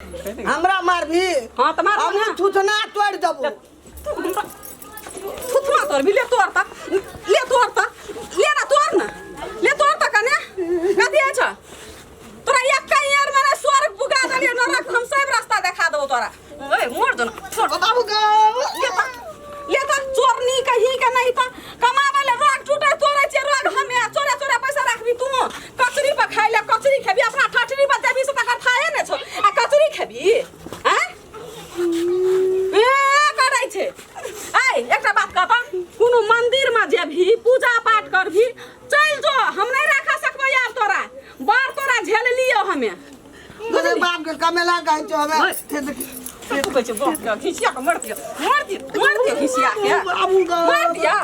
हमरा मारबी? हाँ तऽ मार। हम थुथना तोड़ि देबो। थुथना तोड़बी? ले तोड़ तऽ, ले तोड़ तऽ, ले ना, तोड़ ना, ले तोड़ तऽ। कने कथी अछि तोरा? एक यार मैंने स्वर्ग पुगा देलियै, नरक हम सब रास्ता देखा देबो तोरा। ओए मोर दो ना, छोड़। बाबू गो। ले तऽ, ले तऽ। चोरनी कहीं के नहीं तऽ कमाबै ले रोग टूटे तोड़ै छियै रोग हमे। चोरे चोरे पैसा राखबी तू? कचरी पर खाइ ले, कचरी खेबी? अपना ठठरी पर देबी से तकर थाहे ने छौ आ कचरी खेबी? आँय, ए करै छै। आइ एकटा बात कहता, कोनो मंदिर में जेबही, पूजा पाठ करबी, चलि जो। हम नहीं राखा सकबै आब तोरा, बड़ तोरा झेल लियो हमे। अरे बाप के कमेला कहै छौ हमे। तू कहै छै बाप के घिसिया के मर दियो, मर दियो, मर दियो घिसिया के। बाबू गो। मर दिया।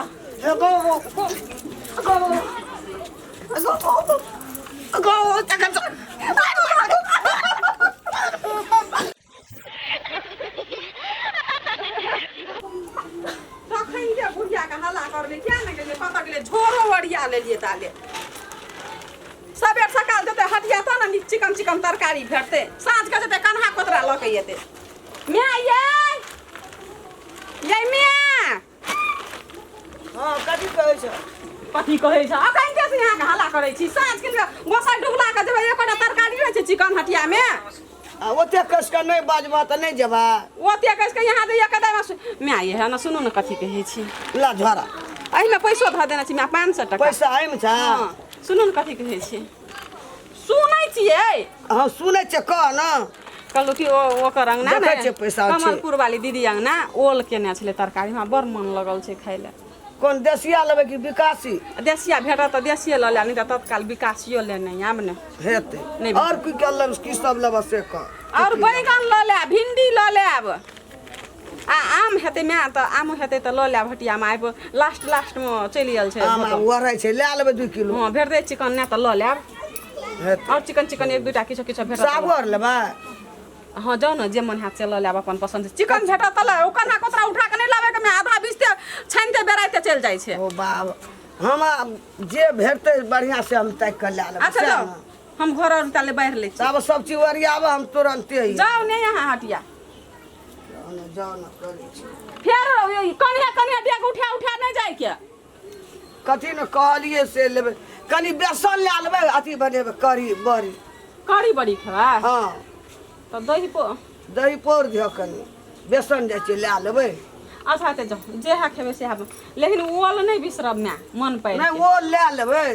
गो गो गो गो गो चका। तखन जे बुढ़िया के हल्ला करले, किया ने गेलियै? कतऽ गेलियै? झोरो ओरिया लेलियै। ताले सबेर सकाल जेतै हटिया तऽ ने नीक चिकन चिकन तरकारी भेटतै। साँझ के जेतै, कन्हा कोतरा लऽ के एतै। माय यै, यै माय। हँ, कथी कहै छ? कथी कहै छ? अखन के से अहाँके हल्ला करै छी? साँझ के गोसाइ डुबला के जेबै, एकोटा तरकारी रहै छै चिकन हटिया मे? आ ओते कस कऽ नहि बाजबह तऽ नहि जेबा। ओते कहि के यहाँ जे एक माय ये है ने। सुनू ने, कथी कहै छी? ला झोरा। एहिमे पैसो धऽ देने छी माय, 500 टका। पैसा एहिमे छ? हँ। सुनू ने, कथी कहै छी? सुनै छियै? हँ, सुनै छियै, कह ने। कहलहुँ कि ओ ओकर अङ्गना देखै ने छियै पैसा छै। कमलपुर वाली दीदी अङ्गना ओल केने छलै तरकारी, हमरा बड़ मन लगल छै खाय लए। कोन देसिया लेबै कि विकासी? देसिया भेटत तऽ देसिये लऽ लेब, नहि तऽ तत्काल विकासियो लेने आयब ने। हेतै। नहि। आओर की के लेब, की सब लेबऽ से कह। आओर बैगन लऽ लेब, भिंडी लऽ लेब आ आम हेतै माय तऽ आम हेतै तऽ लऽ लेब। हटियामे आबि लास्ट लास्टमे चलि गेल छै। आम आब ओढ़ै छै, लए लेबै 2 किलो। हँ, भेटतै चिकन नहि तऽ लऽ लेब। हेतै। आओर चिकन चिकन एक दूटा किछो किछो भेटत। सागो आर लेबै? हँ, जाउ ने, जे मन हैत से लऽ लेब अपन पसन्द से। चिकन भेटत तऽ लऽ, ओ कन्हा कोतरा उठा कऽ नहि लाबैके, मे आधा बीसते छानिते बेराइते चलि जाइ छै। ओ बाब, हम आब जे भेटतै बढ़िआँ से हम ताकि कऽ लए लेबै। अच्छा। सएह जाउ ने? हम घर और ताले बाढ़ि लै छी। तब सब चीज ओरियाबऽ, हम तुरन्ते अइयै। जाउ ने यहाँ हटिया। जाउ ने, जाउ ने, करै छी। फेर कन्हे कन्हे डेग उठा उठा नहि जाइके। कथी ने कहलियै से लेबै? कनि बेसन लए लेबै, अथी बनेबै, कढ़ी बड़ी। कढ़ी बड़ी खेबै? हँ। तऽ दही पो दही पौर दिहऽ कनि, बेसन जाइ छियै लए लेबै। अच्छा तऽ जाउ, जेहा खेबै सेहा, लेकिन ओल नहि बिसरब माय, मन पारि नहि के। ओल लए लेबै,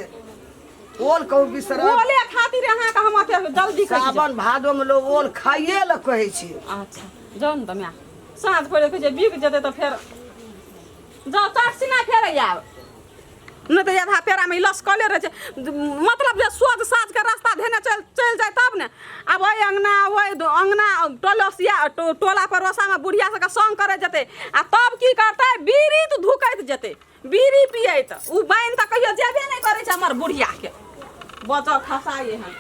ओल कहूँ बिसरब? ओले खातिर अहाँके हम अते जल्दी कहै छी। सावन भादोमे लोग ओल खाइए लए कहै छै। अच्छा जाउ ने तऽ माय, साँझ पड़े कहै छै बिक जेतै तऽ फेर जाउ चटसिना फेर आयब, नहि तऽ आधा पेड़ामे ई लसकले रहै छै। मतलब जे सोझ साझके रास्ता धेने चलि चलि जाय तब ने। आब ओहि अङ्गना ओहि अङ्गना टोलसिया टोला पड़ोसामे बुढ़िया सबके संग करै जेतै आ तब की करतै? बीड़ी तऽ धुकैत जेतै, बीड़ी पियैत ओ बान्हि तऽ कहियो जेबे नहि करै छै हमर बुढ़ियाके। बचल खसाइ एहन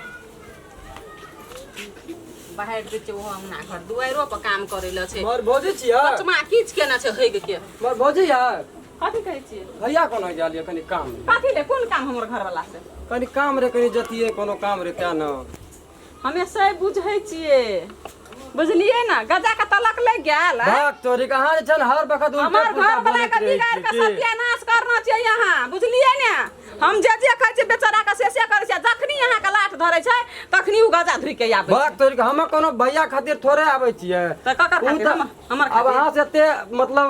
बाहर दै छै। ओहो अङ्गना घर दुआरिओ पर काम करै लए छै। मर भौजी छियै? बचमा किछु केने छै हैग के। मर भौजी यै। कथी कहै छियै? भैया कोना गेल यऽ? कनि काम रहे। कथी ले? कोन काम हमर घरवाला से? कनि काम रे, कनि जतियै, कोनो काम रे तेँ ने। हमे से बुझै छियै, बुझलियै ने, गजा के तलक लागि गेल आँय? भाग तोरी के, अहाँ जे छै ने हर वक्त उल्टे हमर पुल्टा घर वाला बोलैत के रहै बिगाड़ के छियै की? सत्यानाश करना छियै यहाँ, बुझलियै ने? हम जे जे कहै छियै बेचारा के से से करै छियै। जखनी अहाँके लाठ धरै छै तखनी ओ गजा धुइ के आबै भाग तोरी के, हम कोनो भैया खातिर थोड़े आबै छियै। तऽ ककर उ खातिर? तऽ हमर आब खातिर? अहाँ से एते मतलब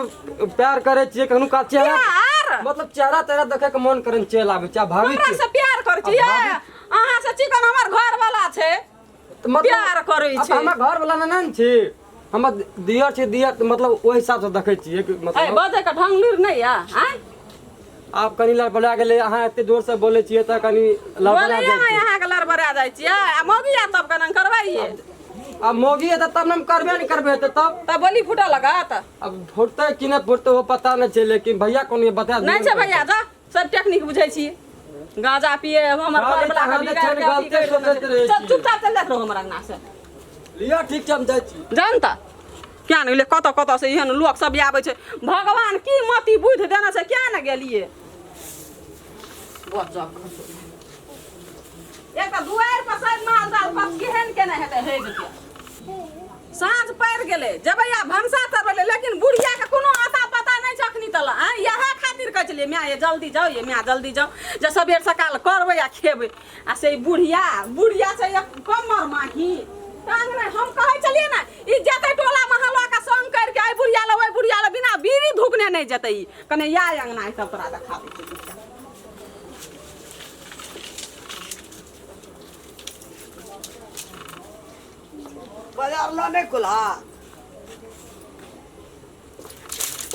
प्यार करै छियै, कखनो काल चेहरा प्यार? मतलब चेहरा तेहरा देखै के मन करै चलि आबै छियै। आ भाभी हमरा छियै। से प्यार करै छियै? आ अहाँ से चिकन हमर घर वाला छै। तऽ मतलब प्यार करै आब छै। हमर घर वाला ने ने छी, हमर दियर छै, दियर मतलब ओहि हिसाब से देखै छियै कि ए मतलब बजै के ढंग लुरि नहि यऽ आँय? आब कनि लड़बड़ा गेलै, अहाँ एते जोर से बोलै छियै तऽ कनि लड़बड़ा बोलैये जाइ मे छै। अहाँके लड़बड़ा जाइ छियै आ मौगी आयत तब केना करबैये? आब मौगी हेतै तब ने हम करबे नहि करबै हेतै तब। तब बोली फूटऽ लगत। आब फुटतै कि नहि फुटतै ओ पता नहि छै, लेकिन भैया कोनो बता नहि छै भैया, जा सब टेक्निक बुझै छी। गांजा पिए हमर हँ, घर वाला अहाँ के जे बिगाड़ छै ने के अथी गलते करि देने सोचैत छै। रहै चल छियै। चुपचाप चलि जाइत रहू हमर अंगना से। लिअ, ठीक छै, हम जाइ छी। जान तऽ किया ने गेलियै? कतऽ कतऽ से एहन लोक सब आबै छै। भगवान की मति बुद्धि देने छै, किया ने गेलियै? गजब खसु। एक तऽ दुआरि पर सब माल जाल कस केहन केने हेतै हेग के। साँझ पड़ि गेलै, जेबै आ भनसा चढ़बै लए, लेकिन बुढ़िया के कोनो आता पता नहि छै अखनी तलक। आँय, इएह खातिर कहै छलियै माय ये जल्दी जाउ, ये माय जल्दी जाउ, जे सबेर सकाल करबै आ खेबै। आ से ई बुढ़िया, बुढ़िया छै एक कमर माही टांग नहि। हम कहै छलियै ने ई जेतै टोला महलवा के संग करके एहि बुढ़िया लग ओहि बुढ़िया लग, बिना बीड़ी धुकने नहि जेतै ई। कने या अंगना ई सब तोरा देखा दै छियौ। बाजार ला नहि कोल्हा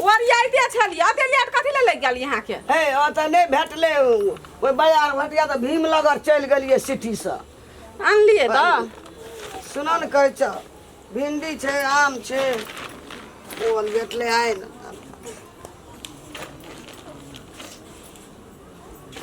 ओरियाइते छलियै, एते लेट कथी लए लागि गेल अहाँके? हे, ओतऽ नहि भेटलै ओहि बाजार भटिया, तऽ भीमनगर चलि गेलियै सिटीसँ। आनलियै तऽ? सुनऽ ने, कहै छ भिंडी छै, आम छै, ओल भेटलै आइ ने।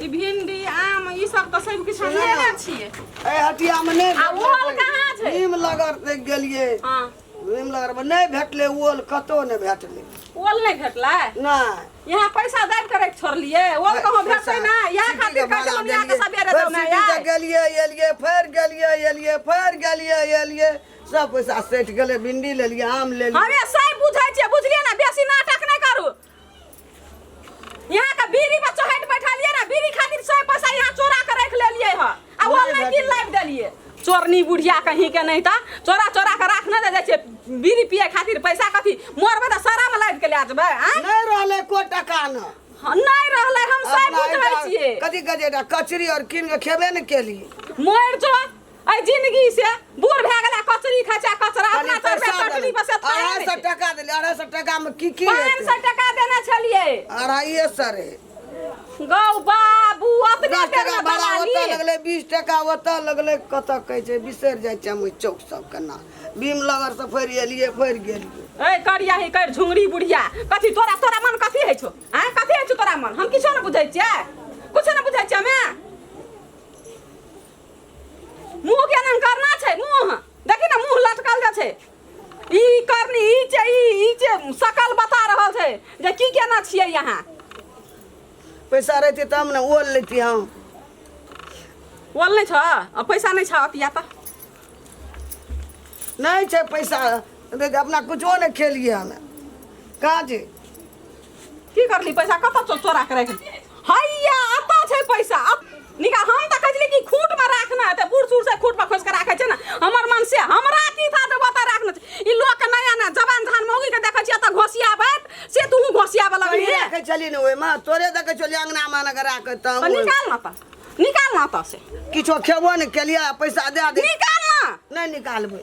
ई भिंडी आम ई सब तऽ सब किछु लेने छियै। एहि हटियामे नहि आ भेटलै। ओल कहाँ छै? भीमनगर तक गेलियै। हँ। भीमनगरमे नहि भेटलै ओल, कतहु नहि भेटलै। ओल नहि भेटलै? नहि। यहाँ पैसा दाबि के राखि छोड़लियै, ओल कहाँ भेटतै ना? इएह खातिर कहै छलहुँ यहाँ के सबेरे फेर जाउ ने। सिटी आइ गेलियै, एलियै, फेर गेलियै, एलियै, फेर गेलियै, एलियै, सब पैसा सटि गेलै। भिंडी लेलियै, आम लेलियै। हमे सही बुझै छियै, बुझलियै ने? बेसी नाटक नहि करू। यहाँ के बीड़ी पर चढ़ि बैठलियै ने, बीड़ी खातिर 100 पैसा यहाँ चोरा के राखि लेलियै हँ, आ ओल नहि कीन लाबि देलियै। चोरनी बुढ़िया कहीं के नहीं तऽ चोरा चोरा के राखने जाइ छियै बीड़ी पिए खातिर पैसा। कथी मरबै तऽ सरामे लादि के लए जेबै? आँय? नहि रहलै को टका न। हँ, नहि रहलै, हम सही अपना बुझै एकटा छियै। कथी कहै छै, एकटा कचरी आओर कीन के खेबे ने केली। मरि जो एहि जिंदगी से, बूढ़ भए गेला, कचरी खाइ छै कचरा। खाली अपना चढ़बै पैसा चटनी पर से थाहे 250 नहि छै। टका देली, 250 टका मे की की 500 टका देने छलियै। 250 रहे। गौ बाबू, अपने 10 बेर टका मे भाड़ा दलाली। ओतऽ लगलै, 20 टका ओतऽ लगलै, कतऽ कहै छै बिसरि जाइ छै हम ओहि चौक सब केना। भीमनगर से फेर एलियै, फेर गेलियै। ए करिया ही कर झुंगरी बुढ़िया, कथी तोरा तोरा मन कथी होइ छौ? आँय, कथी होइ छौ तोरा मन? हम किछो ने बुझै छियै, कुछो ने बुझै छियै हमे। मुँह के एना करना छै, मुँह देखी ने, मुँह लटकल जे छै। ई करनी ई छै, ई छै सकल बता रहल छै जे की केना छियै यहाँ। पैसा रहतै तब ने ओल लेती हम। ओल नहि छ आ पैसा नहि छ अतिया तऽ? नहि छै पैसा, देख, अपना कुछो नहि खेलियै हमे। कहाँ छै? की करली पैसा? कतऽ चोरा के राखि? हैया एतऽ छै पैसा, निकाल। हम तऽ कहै छलियै कि खूट में राखना हेतै, बूढ़ सूढ़ से खूट पर खोसि के राखै छै ने। हमर मन से हमरा की था जे ओतऽ राखना छै। ई लोक के नया नया जवान जहान मौगी के देखै छियै एतऽ घोसियाबैत, से तूहू घोसियाबऽ कहीं लगली। राखै छली ने ओहिमे, तोरे देखै छलियै अंगनामे एना राखै तऽ। तऽ निकाल ना, तऽ निकाल ना तऽ से। किछो खेबो नहि केलियै आ पैसा दए दे। निकाल ना। नहि निकालबै।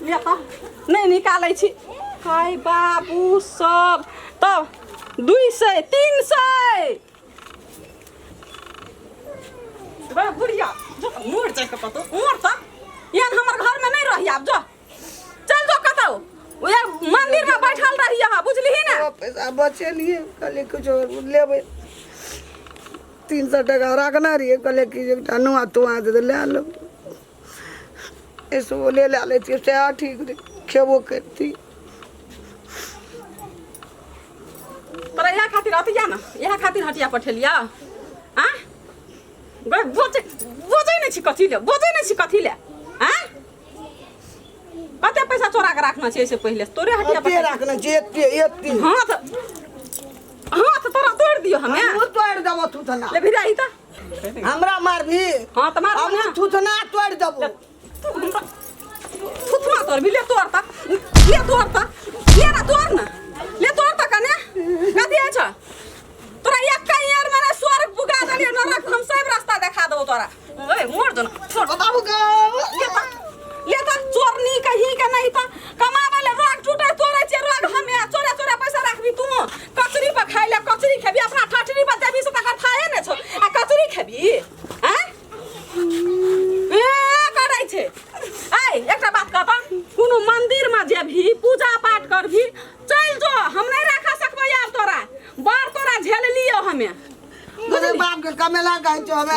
ले तऽ, नहि निकालै छी। हाय बाबू, सब तब 200 300 बे बुढ़िया, जो मर जाय के कतौ मर तऽ एहन हमर घरमे नहि रही आब। जो चल जो कतौ, उएह मंदिरमे बैठल रही अहाँ, बुझलिही ने? ओ पैसा बचेलियै, कहलियै किछो लेबै। 300 टका राखने रहियै, कहलियै कि एकटा नुआ तुआ दे लए लेबै, एसो ले लए लै छियै, सएह ठीक रहै, खेबो करिती। तोरा इएह खातिर अतिया ने, इएह खातिर हटिया पठेलिया? आँ गै, बजै बजै नहि छी कथी ले? बजै नहि छी कथी ले? आँ, कते पैसा चोरा के राखना छै एहिसे पहिले तोरे हटिया एते पठेलिया? राखने छियै, एते एते। हाथ हाथ तोरा तोड़ि दियौ हमे। हमहूँ तोड़ि देबो थूथना। ले भिड़ा ही तऽ। हमरा मारबी? हाँ तऽ मारबो हमहूँ ने। थूथना तोड़ि देबो। तू हमरा थुथना तोड़ भी? ले तोड़ तऽ, ले तोड़ तऽ, ले ना तोड़ ना, ले तोड़ तऽ। कने कथी होइ छ तोरा? एक यार मैंने स्वर्ग पुगा देलियै, नरक हम सब रास्ता देखा देबो तोरा। ओए मोर जो ना छोड़। बाबू गो। ले तऽ, ले तऽ। चोरनी कहीं के नहीं तऽ कमाबै ले रोग टूटे तोड़ै छियै रोग हमे। चोरा चोरा पैसा राखबी तू कचरी पर खाइ ले? कचरी खेबी? अपना ठठरी पर देबी से तकर थाहे ने छौ आ कचरी खेबी? आँय, ए करै छै। ऐ एकटा बात कहता, कोनो मंदिर में जेबही, पूजा पाठ करबही, चलि जो, हम नहीं राखा सकबै आब तोरा। बड़ तोरा झेल लियो हमे। तोरे बाप के कमेला कहै छौ हमे।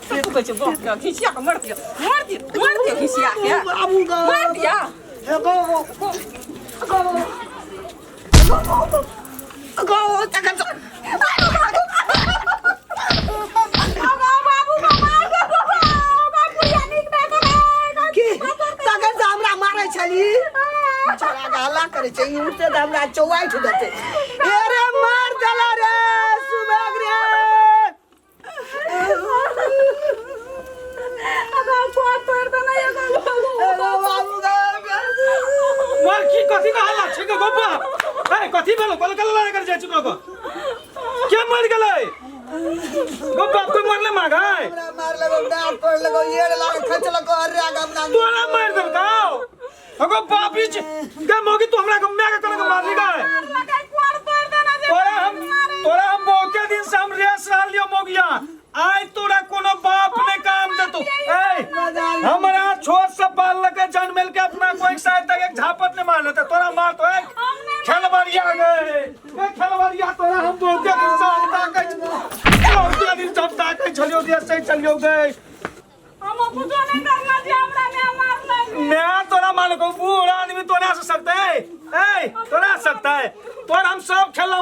तू कहै छै बाप के घिसिया के मर दियो, मर दियो, मर दियो घिसिया के। बाबू गो। मर दिया। हे गो गो गो गो तखन बाबू, बाबू, बाबू, बुढ़िया नीक नहि। की तखन से हम देखै छली छोड़ा के हल्ला करै छै ई उठते तऽ हमरा चौवाइठ देतै ए रे मार देला रे सुभाग रे मार की कथी का हल्ला छै गो बाबा ए कथी भेलो कल कल लड़ाई कर जाइ छी लोग के मर गेलै गो बाप कोई मरले मांगे हमरा मार लगो डांट पड़ लगो ये लागे खचलको अरे हमरा तोरा मार देलकौ अगो बाप ई गे मोगी तू हमरा के माय के कनक मारली गए तोरा हम तोरा हम बहुते दिन से हम रेस रहलियो मोगिया आइ तोरा कोनो बाप ने काम देतो ए हमरा छोट से पाल लके जनमेल के अपना कोई शायद तक एक झापट ने मार लेते तोरा मार तो एक खेलबरिया गए ए खेलबरिया तोरा हम बहुते दिन से हम ताकै बहुते दिन से हम ताकै छलियो देश से चलियो गए हम कुछो नहीं करना छी हमरा ने मारलै मैं तोरा मालको बूढ़ आदमी तोरा से सकते है ए तोरा सकता है तोर हम सब खेला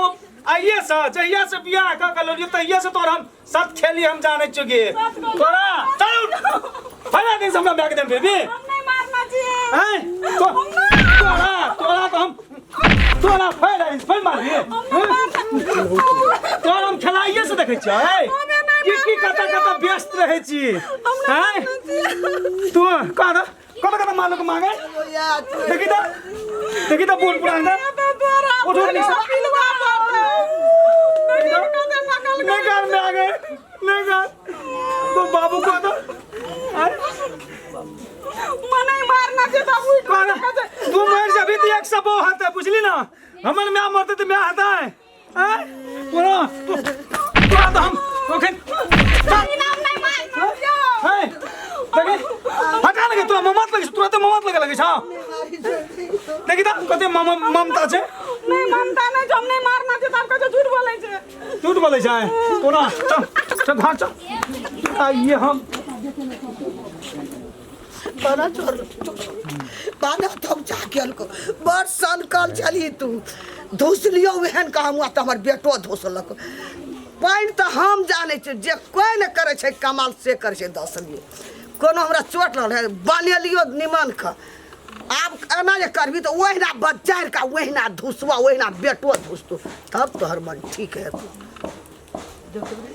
आइए से जहिया से बियाह क के लोलियो तहिया से तोर हम सब खेली हम जाने चुके तोरा चल उठ फैला दिन से हमरा बैग देम बेबी हम नहीं मारना छी हैं तो तोरा तोरा तो हम तोरा फैला दिन फैल मार दिए तोर हम खेलाइए से देखै छियै की की कतऽ कतऽ व्यस्त रहै छी हैं तू कह दे कतऽ कतऽ मालूक मांगे देखी तऽ देखी तऽ बूढ़ पुरान के उठ उठ निशा नहीं कर में आ गए नहीं कर तो बाबू को तो मने मारना छै तब उठ कह तू मर जाबी तो एक सब हाथ है बुझली ना हमर म्या मरते तो म्या हाथ है हैं तोरा तोरा तो हम ओखन नाम नहीं मारना है देखे हटा लगे तोरा ममत लगे तोरा तो ममत लगे लगे छा देखी त कते मम ममता छै नहीं ममता नहीं जो हम नहीं मारना छै तब कहै छै झूठ बोलै छै झूठ बोलै छै तोरा चल चल घर चल आ ये हम बड़ा छोड़ बाना तब जाके को बड़ सनकल छली तू धुसलियो एहन का हम तऽ हमर बेटो धुसलक पानि तऽ हम जानै छियै जे कोइ नहि करै छै कमाल से करै छै दसलियो कोनो हमरा चोट लगल है बनेलियो निमन के आब एना जे करबी तऽ ओहिना बजारि कऽ ओहिना धुसबऽ ओहिना बेटो धुसतो तब तोहर मन ठीक हेतौ देखबही।